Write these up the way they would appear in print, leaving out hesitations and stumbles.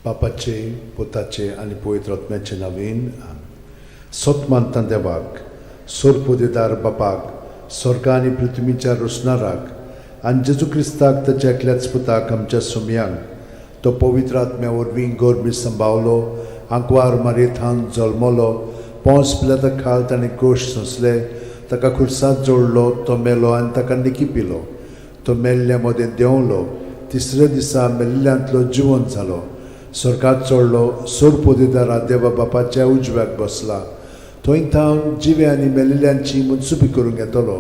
बापाचे, पुताचे आनी पवित्र आत्म्याचे नवीन. सत मानता देवाक, सोरपोदेदार बापाक, स्वर्गा आनी पृथ्वीच्या रोसणाराक, आनी जेजू क्रिस्ताक, ताच्या एकल्याच पुताक, आमच्या सुमयांक, तो पवित्र आत्म्या वरवीं गोरमी संभावलो, आंकवार मारयेथान जल्मलो, पोंस पिलाता खाल ताणें गोश सोंसले, ताका खुर्सात जोडलो, तो मेलो आनी ताका निकी पिलो, तो मेल्ल्या मदें देंवलो, तिसऱ्या दिसा मेल्ल्यांतलो जिवंत जालो, स्वर्गात चडलो, सोरपोदेदारा देवा बापाच्या उजव्याक बसला, थंय थावन जिवे आनी मेल्ल्यांची मनसुबी करूंक येतलो.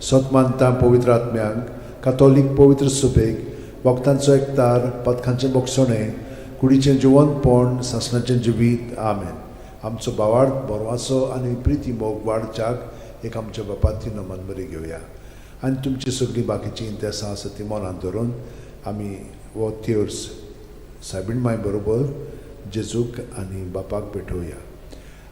सत मानता पवित्र आत्म्यांक, कातोलीक पवित्र सुबेक, वखदांचो एकतार, पदकांचें बोगसणें, कुडीचें जिवंतपण, सासणाचें जिवीत. आमेन. आमचो बावाड बरवासो आनी प्रिती मोग वाडच्याक एक आमच्या बापाती नमन बरी घेवया आनी तुमची सगळीं बाकीचीं इंतेसां आसा ती मनांत धरून आमी हो तेर्स सायबीण माय बरोबर जेजूक आनी बापाक भेटोवया.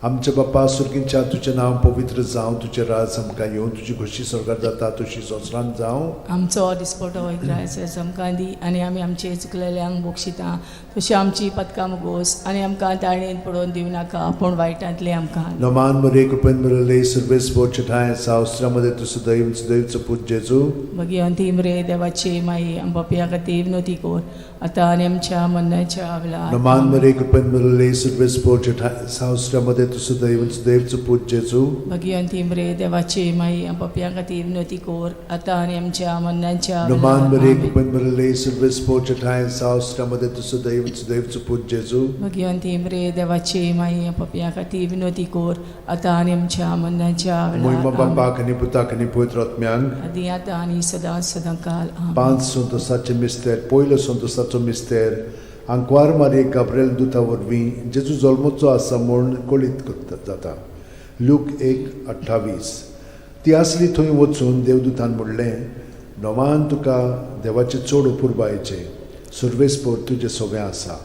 आमच्या बापा सुर्गींच्या, तुजें नांव पवित्र जावं, तुजें राज आमकां येवं, तुजी खोशी स्वर्गार जाता तशी संवसारांत जावं. आमचो दिसपटो इग्रायस आमकां दी आनी आमी आमचे चुकलेल्यांक बक्षिता तशी आमची पदकां मुगोस आनी आमकां ताळणेन पडोवन दिवं नाका, पूण वायटांतलें आमकां. नमान मरे, कृपेन भरले, सर्वेस्पर ठांय सावस्त्रामध्ये तूं सदैव सदैवचो पूत जेजू. भगिवंती मरे देवाची माई, आमच्या खातीर विनवती कर, आतां आनी आमच्या मरणाच्या वेळार. नमान मरे, कृपेन भरले, सर्वेस्पर ठांय सावस्त्रामध्ये तूं सदैव सदैवचो पूत जेजू. भगिवंती मरे देवाची माई, आमच्या खातीर विनवती कर, आतां आनी आमच्या मरणाच्या नमान वेळार. मरे, आमेन. कृपेन भरले, सर्वेस्पर ठांय सावस्त्रामध्ये तूं सदैव सदैवचो पूत जेजू. भगिवंती मरे देवाची माई, आमच्या खातीर विनवती कर, आतां आनी आमच्या मरणाच्या मोहिमा वेळार. आमेन. बापाक आनी पुताक आनी पवित्र आत्म्यांक. आदी आतां आनी सदां सदां काल. आमेन. पांच संतोसाचे मिस्तेर. पयलो संतोसाचो मिस्तेर. आंकवार मारयेक गाब्रेल दुता वरवीं जेजू जल्मचो आसा म्हूण कळीत करता जाता. लूक 1:28. ती आसली थंय वचून देवदूतान म्हणलें, नवान तुका देवाचें चड अपुरबायेचें, सर्वेस्पर तुजें सगळें आसा.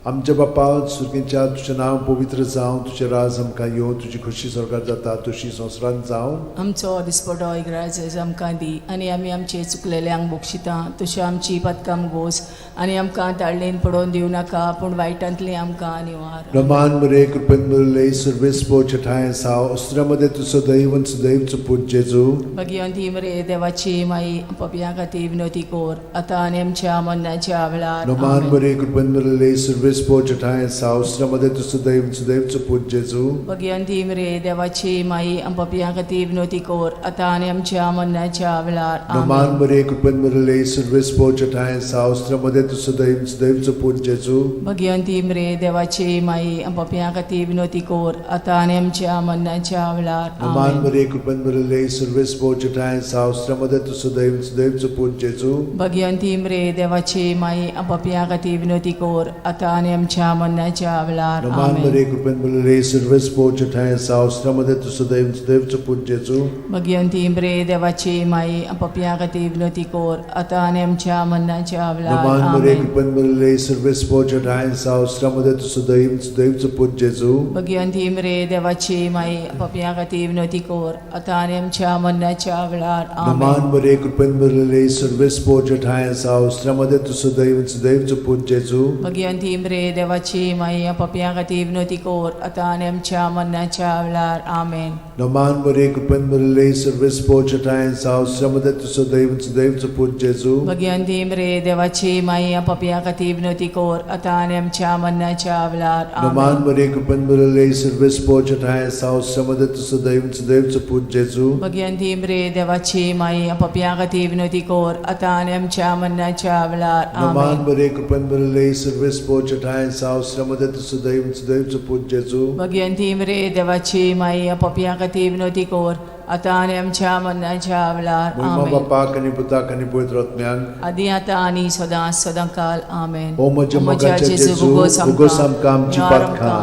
आमच्या बापा सुर्गेच्या, तुजें नांव पवित्र जावं, तुजें राज आमकां येवं, तुजी खोशी स्वर्गार जाता तशी संवसारांत जावं. आमचो दिसपटो इग्राज आमकां दी आनी आमी आमचे चुकलेल्यांक बक्षिता तशी आमची पदकां गोस आनी आमकां ताळणेन पडोवन दिवं नाका, पूण वायटांतली आमकां निवार. रमान मरे, कृपेन भरले, सर्वेस्पर ठांय साव अस्त्रामध्ये तूं सदैव सदैवचो पूत जेजू. भगिवंती मरे देवाची माई, पपया खातीर विनवती कर, आतां आनी आमच्या मरणाच्या वेळार. नमान आमेन. मरे, कृपेन भरले, सर्वेस्पर ठांय साव अस्त्रामध्ये तूं सदैव सदैवचो पूत जेजू. भगिवंती मरे देवाची माई, पपया खातीर विनवती कर, आतां आनी आमच्या मरणाच्या वेळार. नमान आमेन. मरे, कृपेन भरले, सर्वेस्पर ठांय साव अस्त्रामध्ये तूं सदैव सदैवचो पूत जेजू. भगिवंती मरे देवाची माई, पपया खातीर विनवती कर, आतां आनी आमच्या मरणाच्या वेळार. नमान आमेन. मरे, कृपेन भरले, सर्वेस्पर ठांय साव अस्त्रामध्ये तूं सदैव सदैवचो पूत जेजू. भगिवंती मरे देवाची माई, पपया खातीर विनवती कर, आतां आनी आमच्या मरणाच्या वेळार. नमान आमेन. मरे, कृपेन भरले, सर्वेस्पर ठांय साव अस्त्रामध्ये तूं सदैव सदैवचो पूत जेजू. भगिवंती मरे देवाची माई, पपया खातीर विनवती कर, आतां आनी आमच्या मरणाच्या वेळार. नमान मरे, आमेन. कृपेन भरले, सर्वेस्पर ठांय साव अस्त्रामध्ये तूं सदैव सदैवचो पूत जेजू. भगिवंती मरे देवाची माई, पपया खातीर विनवती कर, आतां आनी आमच्या मरणाच्या वेळार. नमान आमेन. मरे, कृपेन भरले, सर्वेस्पर ठांय साव अस्त्रामध्ये तूं सदैव सदैवचो पूत जेजू. भगिवंती मरे देवाची माई, पपया खातीर विनवती कर, आतां आनी आमच्या मरणाच्या वेळार. आमेन. नमान मरे, कृपेन भरले, सर्वेस्पर ठांय साव अस्त्रामध्ये तूं सदैव सदैवचो पूत जेजू. भगिवंती मरे देवाची माई, पपया खातीर विनवती कर, आतां आनी आमच्या मरणाच्या वेळार. नमान आमेन. मरे, कृपेन भरले, सर्वेस्पर ठांय साव अस्त्रामध्ये तूं सदैव सदैवचो पूत जेजू. भगिवंती मरे देवाची माई, पपया खातीर विनवती कर, आतां आनी आमच्या मरणाच्या वेळार. नमान आमेन. मरे, कृपेन भरले, सर्वेस्पर ठांय साव अस्त्रामध्ये तूं सदैव सदैवचो पूत जेजू. भगिवंती मरे देवाची माई, पपया खातीर विनवती कर, आतां आनी आमच्या मरणाच्या वेळार. मोहिमा आमेन. बापाक आनी पुताक आनी पवित्र आत्म्याक. आदी आतां आनी सदां सदां काल. आमेन. ओ म्हज्या मोगाच्या जेजू, उगोस आमकां आमची पातकां,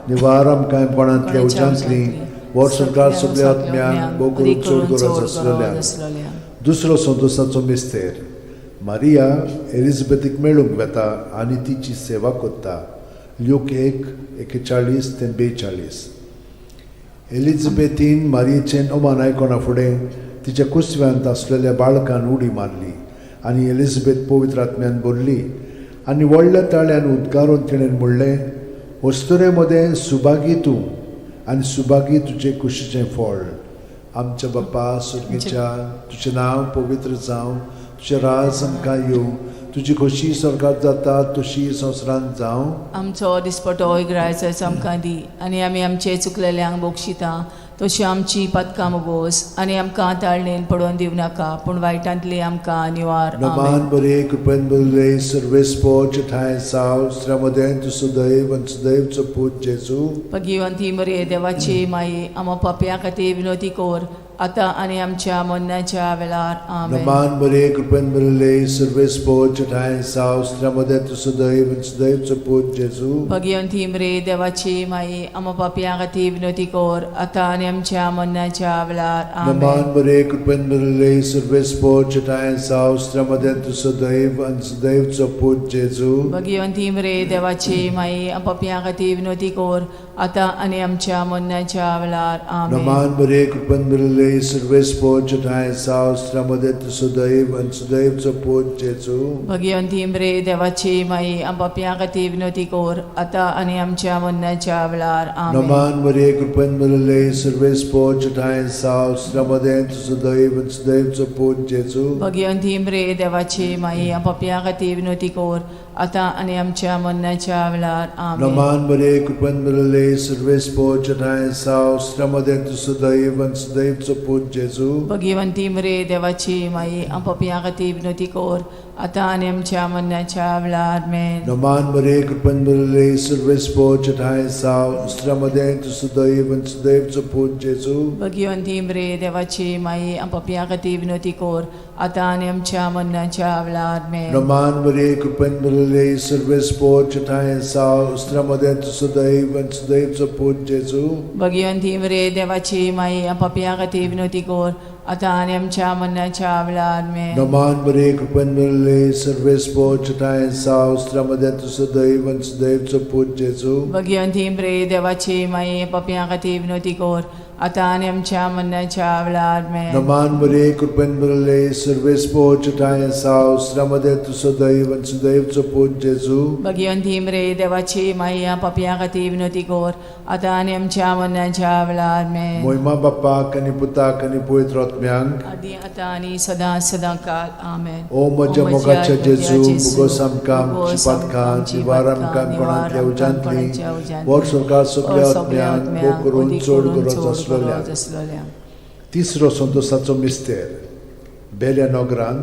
निवार आमकां कोणांतल्या उज्यांतली, वर सरकार सगल्या आत्म्यांक, भोव करून चड गरज आसलेल्या. दुसरो संतोसाचो मिस्तेर. मारिया एलिझाबेथीक मेळूंक वेता आनी तिची सेवा करता. ल्यूक 1:41 ते 42. एलिझाबेथीन मारियेचें अमान आयकना फुडें तिच्या कुसव्यांत आसलेल्या बाळकान उडी मारली आनी एलिझाबेथ पवित्र आत्म्यान भरली. आनी व्हडल्या ताळ्यान उद्गारून तिणें म्हणलें, अस्तुरे मदें सुभागी तूं आनी सुभागी तुजे कुशीचें फळ. आमच्या बापा सुर्गीच्या, तुजें नांव पवित्र जावं, तुजें राज आमकां येवं, तुजी खोशी स्वर्गात जाता तशी संवसारांत जावं. आमचो दिसपटो ग्रायचाचो आमकां दी आनी आमी आमचे चुकलेल्यांक बक्षिता तशी आमची पातकां मोगोस आनी आमकां ताळणेन पडोवन दिवं नाका पूण वायटांतली आमकां निवार. आमेन. नमान बरे कृपेन बरले सर्वेस्पोच ठांय साव स्त्र्यामदें तूं सुदैव आनी सुदैवचो पूत जेजू. भगिवंती मरे देवाची माई, आमा पापया खातीर विनोती कोर आतां आनी आमच्या मरणाच्या वेळार. आमेन. नमान बरे कृपेन बरले सर्वेस्पोच ठांय साव स्त्र्यामदें तूं सुदैव आनी सुदैवचो पूत जेजू. भगिवंती मरे देवाची माई, आमा पापया खातीर विनोती कोर आतां आनी आमच्या मरणाच्या वेळार. आमेन. नमान बरे कृपेन बरले सर्वेस्पोच ठांय साव स्त्र्यामदें तूं सुदैव आनी सुदैवचो पूत जेजू. भगिवंती मरे देवाची माई, पापया खातीर विनोती कोर आतां आनी आमच्या मरणाच्या वेळार. आमेन. नमान बरे कृपेन बरले सर्वेस्पोच ठांय साव स्त्र्यामदें तूं सुदैव आनी सुदैवचो पूत जेजू. भगिवंती मरे देवाची माई, पापया खातीर विनोती कोर आतां आनी आमच्या मरणाच्या वेळार. आमेन. नमान मरे कृपेन भरिल्ले सर्वेस्पोच ठांय साव स्त्र्यामदें तूं सुदैव आनी सुदैवचो पूत जेजू. भगिवंती मरे देवाची माई, पापया खातीर विनोती कोर आतां आनी आमच्या मरणाच्या वेळार. आमेन. नमान मरे कृपेन भरिल्ले सर्वेस्पोच ठांय साव स्त्र्यामदें तूं सुदैव आनी सुदैवचो पूत जेजू. भगिवंती मरे देवाची माई, पापया खातीर विनोती कोर आतां आनी आमच्या मरणाच्या वेळार. आमेन. नमान मरे कृपेन भरिल्ले सर्वेस्पोच ठांय साव स्त्र्यामदें तूं सुदैव आनी सुदैवचो पूत जेजू. भगिवंती मरे देवाची माई, पापया खातीर विनोती कोर आतां आनी आमच्या मरणाच्या वेळार. आमेन. नमान मरे कृपेन भरिल्ले सर्वेस्पोच ठांय साव स्त्र्यामदें तूं सुदैव आनी सुदैवचो पूत जेजू. भगिवंती मरे देवाची माई, पापया खातीर विनोती कोर आतां आनी आमच्या मरणाच्या वेळार. आमेन. नमान मरे कृपेन भरिल्ले सर्वेस्पोच ठांय साव स्त्र्यामदें तूं सुदैव आनी सुदैवचो पूत जेजू. भगिवंती मरे देवाची माई, पापया खातीर विनोती कोर आतां आनी आमच्या मरणाच्या वेळार. आमेन. नमान मरे कृपेन भरिल्ले सर्वेस्पोच ठांय साव स्त्र्यामदें तूं सुदैव आनी सुदैवचो पूत जेजू. भगिवंती मरे देवाची माई, पापया खातीर विनोती कोर आतां आनी आमच्या मरणाच्या वेळार. आमेन. मोहिमा बाप्पाक आनी पुताक आनी पवित्र आत्म्यांक, आदी आतां आनी सदां सदां काल. आमेन. ओ म्हज्या मोगाच्या जेजू, मुगोस आमकां आमची पातकां निवार आमकां कोणांतल्या उज्यांतली वर स्वर्गात सगल्या आत्म्यांक भोग करून चड गरज आसलेल्या. आसलेल्या. तिसरो संतोसाचो मिस्तेर, बेल्या नगरांत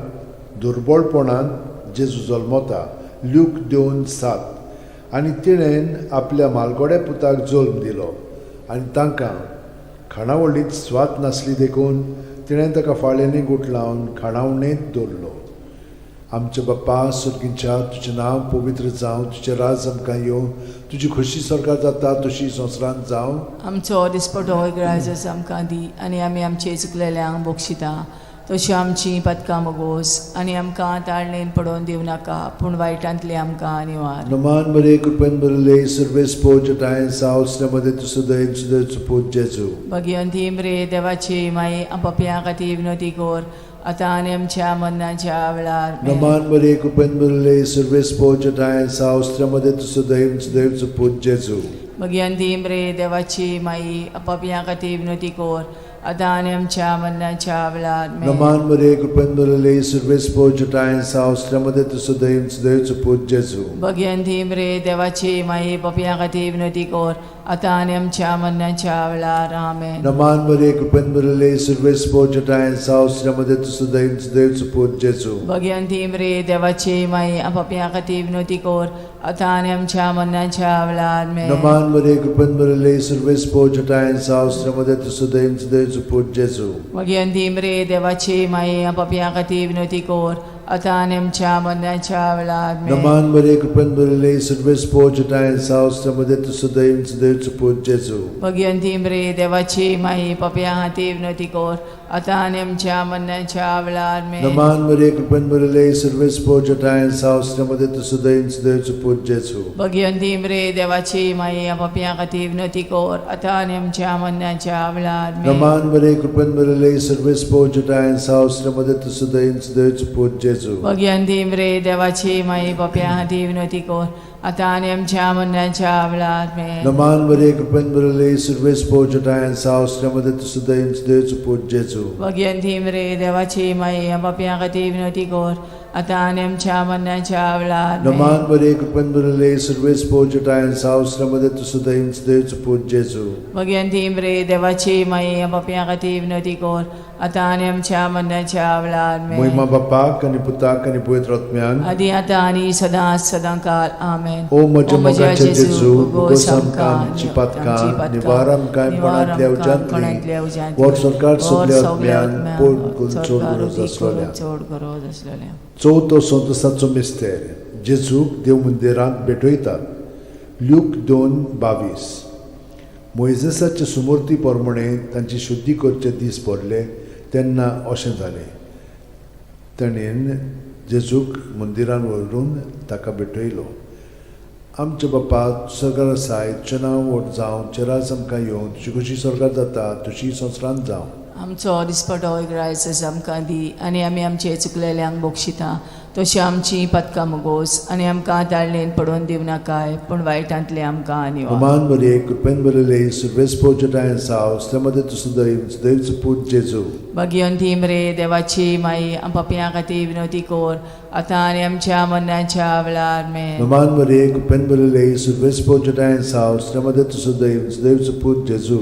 दुर्बळपणान जेजू जल्मता, ल्यूक 2:7. आनी तिणेन आपल्या मालगोड्या पुताक जल्म दिलो आनी तांकां खाणावळींत स्वाद नासली देखून तिणें ताका फाळ्यांनी गुठलावन खाणावणेंत दवरलो. आमच्या बाप्पा सुर्गींच्या, तुजें नांव पवित्र जावं, तुजें राज आमकां येवं, तुजी खोशी स्वर्गात जाता तशी संवसारांत जावं. आमचो दिसपटो ग्रायजस आमकां दी आनी आमी आमचे चुकलेल्यांक बक्षिता तशी आमची पातकां मोगोस आनी आमकां ताळणेन पडोवन दिवं नाका पूण वायटांतली आमकां निवार. नमान बरे कृपेन भरिल्ले सर्वेस्पोज ठांय साव मदें तूं सुदैव सुदैवचो पूत जेजू. भगिवंती मरे देवाची माई, पापयां खातीर विनोती कोर आतां आनी आमच्या मरणाच्या वेळार. आमेन. नमान बरे कृपेन भरिल्ले सर्वेस्पोज ठांय साव मदें तूं सुदैव सुदैवचो पूत जेजू. भगिवंती मरे देवाची माई, पापयां खातीर विनोती कोर आतां आनी आमच्या मरणाच्या वेळार. आमेन. नमान बरे कृपेन भरिल्ले सर्वेस्पोज ठांय साव मदें तूं सुदैव सुदैवचो पूत जेजू. भगिवंती मरे देवाची माई, पापयां खातीर विनोती कोर आतां आनी आमच्या मरणाच्या वेळार. आमेन. नमान बरे कृपेन भरिल्ले सर्वेस्पोज ठांय साव मदें तूं सुदैव सुदैवचो पूत जेजू. भगिवंती मरे देवाची माई, पापयां खातीर विनोती कोर आतां आनी आमच्या मरणाच्या वेळार. आमेन. नमान बरे कृपेन भरिल्ले सर्वेस्पोज ठांय साव मदें तूं सुदैव सुदैवचो पूत जेजू. भगिवंती मरे देवाची माई, पापयां खातीर विनोती कोर आतां आनी आमच्या मरणाच्या वेळार. आमेन. नमान बरे कृपेन भरिल्ले सर्वेस्पोज ठांय साव मदें तूं सुदैव सुदैवचो पूत जेजू. भगिवंती मरे देवाची माई, पापयां खातीर विनोती कोर आतां आनी आमच्या मरणाच्या वेळार आमेन. नमान मरिये, कृपेन भरिल्ले, सर्वेस्पोर जटायन साव, श्रीमते तूं सदैव सदैवचो पूत जेजू. भगिवंती मरे देवाची माई, पापयां खातीर विनवती कर आतां आनी आमच्या मरणाच्या वेळार आमेन. नमान मरिये, कृपेन भरिल्ले, सर्वेस्पोर जटायन साव, श्रीमते तूं सदैव सदैवचो पूत जेजू. भगिवंती मरे देवाची माई, पापयां खातीर विनवती कर आतां आनी आमच्या मरणाच्या वेळार आमेन. नमान मरिये, कृपेन भरिल्ले, सर्वेस्पोर जटायन साव, श्रीमते तूं सदैव सदैवचो पूत जेजू. भगिवंती मरे देवाची माई, पापयां खातीर विनवती कर आतां आनी आमच्या मरणाच्या वेळार आमेन. नमान मरिये, कृपेन भरिल्ले, सर्वेस्पोर जटायन साव, श्रीमते तूं सदैव सदैवचो पूत जेजू. भगिवंती मरे देवाची माई, पापयां खातीर विनवती कर आतां आनी आमच्या मरणाच्या वेळार आमेन. महिमा बापाक आनी पुताक आनी पवित्र आत्म्याक. आदी आतां आनी सदां सदां काल आमेन. ओ म्हज्या मोगाचे जेजू, भोगोस आमकां आमची पातकां, निवार आमकां कोणांतल्या उज्यांतली, व्हड सरकार सगल्या आत्म्यान पोट करून चड गरज आसलेल्या. चड गरज आसलेल्या. चवथो संतोसाचो मिस्तेर, जेजूक देव मंदिरांत भेटयतात. ल्यूक 2:22. मोयजेसाचे सुमूर्ती प्रमाणे तांची शुद्धी करचे दीस भरले तेन्ना अशें जालें, ताणें जेजूक मंदिरान व्हरून ताका भेटयलो. आमच्या बापा सरकार आसाय, तुजें नांव व्हड जावं, तुजें राज आमकां येवं, तुजी खोशी स्वर्गार जाता तशी संवसारांत जावं. आमचो दिसपटो इग्रायस आमकां दी आनी आमी आमचे चुकलेल्यांक बक्षिता तशी आमची पदकां मुगोस आनी आमकां ताळणेन पडोवन दिवं नाकाय, पूण वायटांतले आमकां निवार. अमान मरिये, कृपेन भरिल्ले, सर्वेस्पोर जटायन साव, श्रीमती तूं सदैव सदैवचो पूत जेजू. भगिवंती मरे देवाची माई, पापयां खातीर विनवती कर आतां आनी आमच्या मरणाच्या वेळार आमेन. नमान मरिये, कृपेन भरिल्ले, सर्वेस्पोर जटायन साव, श्रीमती तूं सदैव सदैवचो पूत जेजू.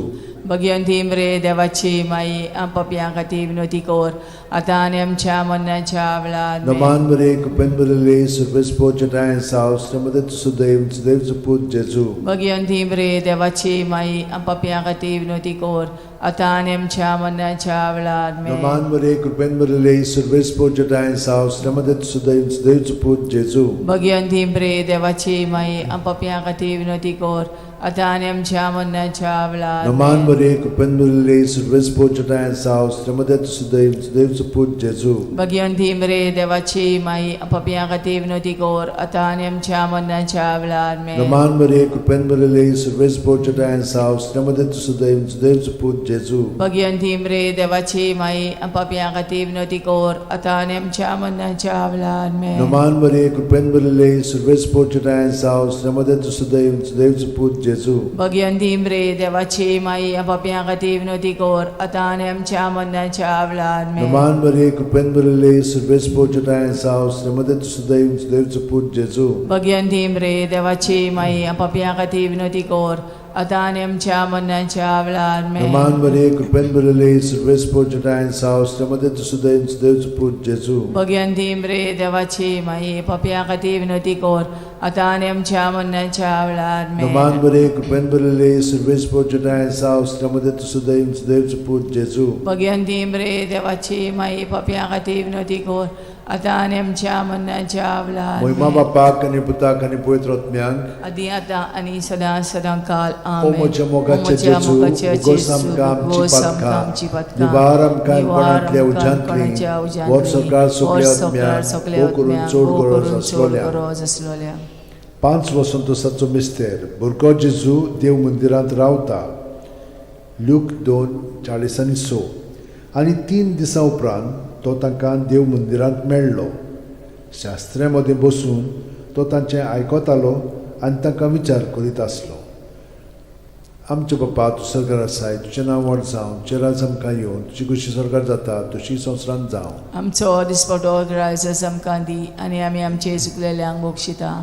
भगिवंती मरे देवाची माई, पापयां खातीर विनवती कर आतां आनी आमच्या मरणाच्या वेळार आमेन. नमान मरिये, कृपेन भरिल्ले, सर्वेस्पोर जटायन साव, श्रीमती तूं सदैव सदैवचो पूत जेजू. भगिवंती मरे देवाची माई, पापयां खातीर विनवती कर आतां आनी आमच्या मरणाच्या वेळार आमेन. नमान मरिये, कृपेन भरिल्ले, सर्वेस्पोर जटायन साव, श्रीमती तूं सदैव सदैवचो पूत जेजू. भगिवंती मरे देवाची माई, पापयां खातीर विनवती कर आतां आनी आमच्या मरणाच्या वेळार नमान आमेन. मरिये, कृपेन भरिल्ले, सर्वेस्पोर जटायन साव, श्रीमती तूं सदैव सदैवचो पूत जेजू. भगिवंती मरे देवाची माई, पापयां खातीर विनवती कर आतां आनी आमच्या मरणाच्या वेळार आमेन. नमान मरिये, कृपेन भरिल्ले, सर्वेस्पोर जटायन साव, श्रीमती तूं सदैव सदैवचो पूत जेजू. भगिवंती मरे देवाची माई, पापयां खातीर विनवती कर आतां आनी आमच्या मरणाच्या वेळार आमेन. नमान मरिये, कृपेन भरिल्ले, सर्वेस्पोर जटायन साव, श्रीमती तूं सदैव सदैवचो पूत जेजू. भगिवंती मरे देवाची माई, पापयां खातीर विनवती कर आतां आनी आमच्या मरणाच्या वेळार आमेन. नमान मरिये, कृपेन भरिल्ले, सर्वेस्पोर जटायन साव, श्रीमती तूं सदैव सदैवचो पूत जेजू. भगिवंती मरे देवाची माई, पापयां खातीर विनवती कर आतां आनी आमच्या मरणाच्या वेळार आमेन. नमान मरिये, कृपेन भरिल्ले, सर्वेस्पोर जटायन साव, श्रीमती तूं सदैव सदैवचो पूत जेजू. भगिवंती मरे देवाची माई, पापयां खातीर विनवती कर आतां आनी आमच्या मरणाच्या वेळार आमेन. नमान मरिये, कृपेन भरिल्ले, सर्वेस्पोर जटायन साव, श्रीमती तूं सदैव सदैवचो पूत जेजू. भगिवंती मरे देवाची माई, पापयां खातीर विनवती कर आतां आनी आमच्या मरणाच्या वेळार महिमा आमेन. बापाक आनी पुताक आनी पवित्र आत्म्याक. आदी आतां आनी सदां सदां काल ओ आमेन. म्हज्या मोगाचे ओ म्हज्या जेजू, मोगाचे भोगोस जेजू, आमकां आमची भोगोस आमकां पातकां, आमची पातकां, निवार आमकां निवार कोणांतल्या आमकां उज्यांतली, कोणाच्या उज्यांतली, व्हड सरकार सगल्या व्हड सरकार आत्म्याक, सगल्या भोव करून आत्म्याक, चड भोव गरज करून चड आसलोल्या. गरज आसलोल्या. 5 वसंतोसाचो मिस्तेर, भुरगो जेजू देव मंदिरांत रावता. ल्यूक 2:46. आनी 3 दिसां उपरांत तो तांकां देव मंदिरांत मेळ्ळो. शास्त्र्या मदें बसून तो तांचें आयकतालो आनी तांकां विचार करीत आसलो. आमच्या बापा, तूं सरकार आसाय, तुजें नांव व्हड जावं, तुजें राज आमकां येवं, तुजी खोशी सरकार जाता तशी संवसारांत जावं. आमचो दिसपटो ग्रायस आमकां दी आनी आमी आमचे चुकलेल्यांक बक्षिता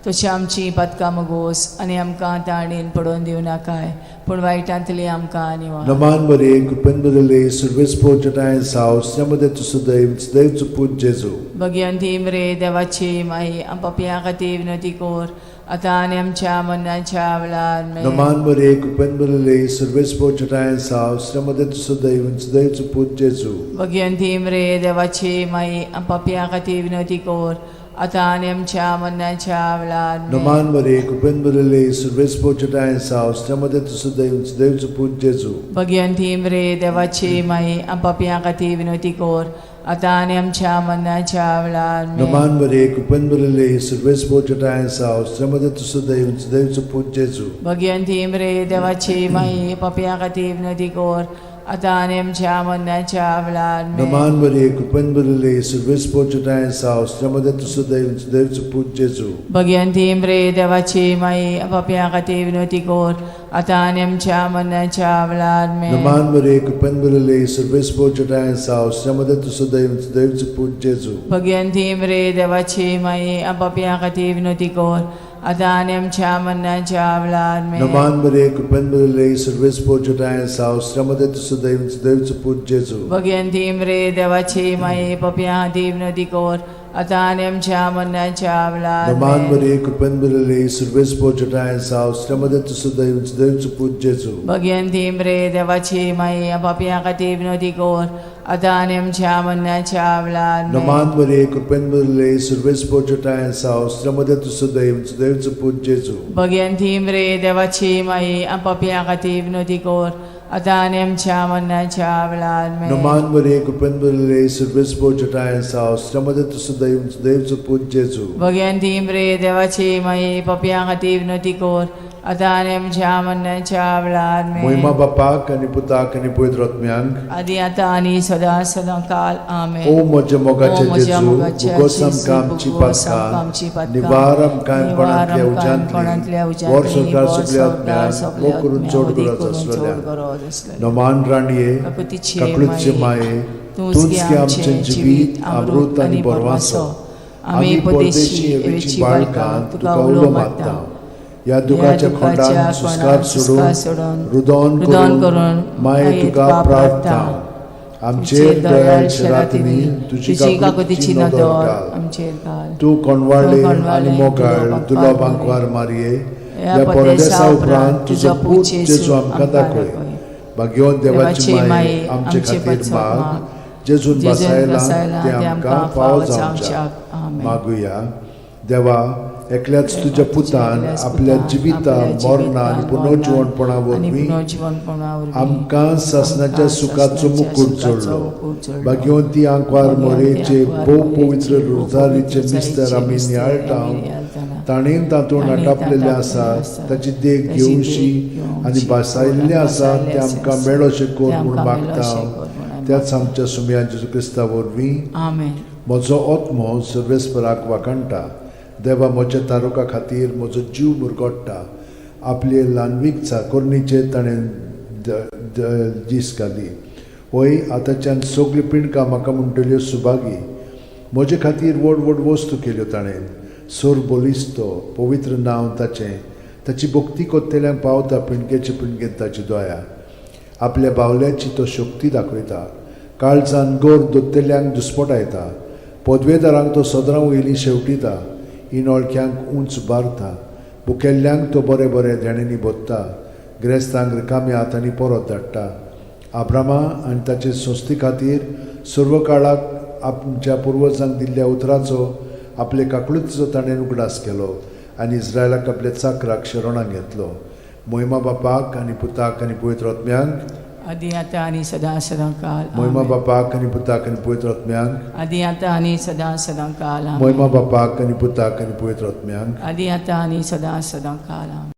तशी आमची पातकां मगोस आनी आमकां ताणेन पडोवन दिवं नाकाय, पूण वायटांतली आमकां निवार. नमान मरिये, कृपेन भरिल्ले, सर्वेस्पोर जटायन साव, श्रीमती तूं सदैव सदैवचो पूत जेजू. भगिवंती मरे देवाची माई, पापयां खातीर विनवती कर आतां आनी आमच्या मरणाच्या वेळार आमेन. नमान मरिये, कृपेन भरिल्ले, सर्वेस्पोर जटायन साव, श्रीमती तूं सदैव सदैवचो पूत जेजू. भगिवंती मरे देवाची माई, पापयां खातीर विनवती कर आतां आनी आमच्या मरणाच्या वेळार आमेन. नमान मरे कृपेन भरिल्ले सर्वेस्पर तुज्या साव मध्ये तूं सुदैव देवचो पूत जेजू. भगवंती मरे देवाची माई, पापयां खातीर विनवती कर, आतां आनी आमच्या मरणाच्या वेळार आमेन. नमान मरे कृपेन भरिल्ले सर्वेस्पर तुज्या साव मध्ये तूं सुदैव देवचो पूत जेजू. भगवंती मरे देवाची माई, पापयां खातीर विनवती कर, आतां आनी आमच्या मरणाच्या वेळार आमेन. नमान मरे कृपेन भरिल्ले सर्वेस्पर तुज्या साव मध्ये तूं सुदैव देवचो पूत जेजू. भगवंती मरे देवाची माई, पापयां खातीर विनवती कर, आतां आनी आमच्या मरणाच्या वेळार आमेन. नमान मरे कृपेन भरिल्ले सर्वेस्पर तुज्या साव मध्ये तूं सुदैव देवचो पूत जेजू. भगवंती मरे देवाची माई, पापयां खातीर विनवती कर, आतां आनी आमच्या मरणाच्या वेळार आमेन. नमान मरे कृपेन भरिल्ले सर्वेस्पर तुज्या साव मध्ये तूं सुदैव देवचो पूत जेजू. भगवंती मरे देवाची माई, पापयां खातीर विनवती कर, आतां आनी आमच्या मरणाच्या वेळार नमान आमेन. मरे कृपेन भरिल्ले सर्वेस्पर तुज्या साव मध्ये तूं सुदैव देवचो पूत जेजू. भगवंती मरे देवाची माई, पापयां खातीर विनवती कर, आतां आनी आमच्या मरणाच्या वेळार आमेन. नमान मरे कृपेन भरिल्ले सर्वेस्पर तुज्या साव मध्ये तूं सुदैव देवचो पूत जेजू. भगवंती मरे देवाची माई, पापयां खातीर विनवती कर, आतां आनी आमच्या मरणाच्या वेळार आमेन. नमान मरे कृपेन भरिल्ले सर्वेस्पर तुज्या साव मध्ये तूं सुदैव देवचो पूत जेजू. भगवंती मरे देवाची माई, पापयां खातीर विनवती कर, आतां आनी आमच्या मरणाच्या वेळार आमेन. मोहिमा बापाक आनी पुताक आनी पवित्र आत्म्यांक, आदी आतां आनी सदां सदां काल आमेन. ओ म्हज्या मोगाचे ओ म्हज्या जेजू, मोगाच्या भुगोस जेजू, आमकां आमची भुगोस आमकां आमची पातकां, पातकां, निवार आमकां निवार कोणांतल्या आमकां कोणांतल्या उज्यांतली, उज्यांतली, वर संवसार वर सगल्या संवसार आत्म्यांक, सगल्या मोग करून आत्म्यांक, चड वदी गरज करून चड आसलेल्या. गरज आसलेल्या. नमान राणये, काकुतीचे काकळूतचे माये, तूंच तूंच गे आमचें जिवीत, अमृत आनी बरवासो. आमी परदेशी एवेची बाळकां तुका उलो मारता. ह्या दुखाच्या खोंडान सुस्कार सोडून रुदोन करून माये तुका प्रार्थना, आमचेर दयाळ रातींनी तुजी काकुतीची नदर घाल. आमचेर घाल. तूं कोणवाळे आनी मोगाळ दुर्लभ आंकवार मारये, ह्या परदेसा उपरांत तुजो पूत जेजू आमकां दाखय. भाग्यवंत देवाची माये, आमचे खातीर माग, जेजून बसायला ते आमकां फावो जावच्या. मागुया. देवा, एकल्याच तुज्या पुतान आपल्या जिविता मरणा आनी पुनर्जिवणपणा वरवीं आमकां सासणाच्या सुखाचो मुकूट जोडलो. भाग्यवंती आंकवार मोरेचे भोव पवित्र रोजारीचे मिस्तर आमी नियाळटा, ताणें तातूंत आटापलेलें आसा ताची देख घेवशी आनी भासायल्लें आसा तें आमकां मेळोशें कर म्हूण मागता, त्याच आमच्या सुमया जेजू क्रिस्ता वरवीं. आमेन. म्हजो आत्मो सर्वेस्पराक वाखाणटा. देवा म्हज्या तारुका खातीर म्हजो जीव मुरगोडटा. आपले ल्हानवीक चाकोरणीचेर ताणें दीस घाली. वय आतांच्यान सगळीं पिंडकां म्हाका म्हणटल्यो सुभागी. म्हजे खातीर व्हड व्हड वस्तू केल्यो ताणें. सोर बलिस्तो पवित्र नांव ताचें. ताची भक्ती कोत्तेल्यांक पावता पिंडकेचे पिंडकेन ताची दया. आपल्या बावल्याची तो शक्ती दाखयता. काळजान गोर दोत्तेल्यांक दुस्पटायता. पदवेदारांक तो सदरां वयली शेवटिता. इनोळख्यांक उंच बारता. भुकेल्ल्यांक तो बरें बरें देण्यांनी भोत्ता. गिरेस्तांक रिकाम्या हातांनी परत धाडटा. आब्रामा आनी ताचे संस्थे खातीर सर्व काळाक आमच्या पुर्वजांक दिल्ल्या उतराचो आपले काकळुतीचो ताणें उगडास केलो आनी इस्रायलाक आपल्या चाकराक शरणाक घेतलो. मोहिमा बापाक आनी पुताक आनी पवित्र आत्म्यांक, आदी आतां आनी सदां सदां काल. मोहिमा आमेन. बापाक आनी पुताक आनी पवित्र आत्म्यांक, आदी आतां आनी सदां सदां काल. आमेन. मोहिमा बापाक आनी पुताक आनी पवित्र आत्म्यांक. आदी आतां आनी सदां सदां काल. आमेन.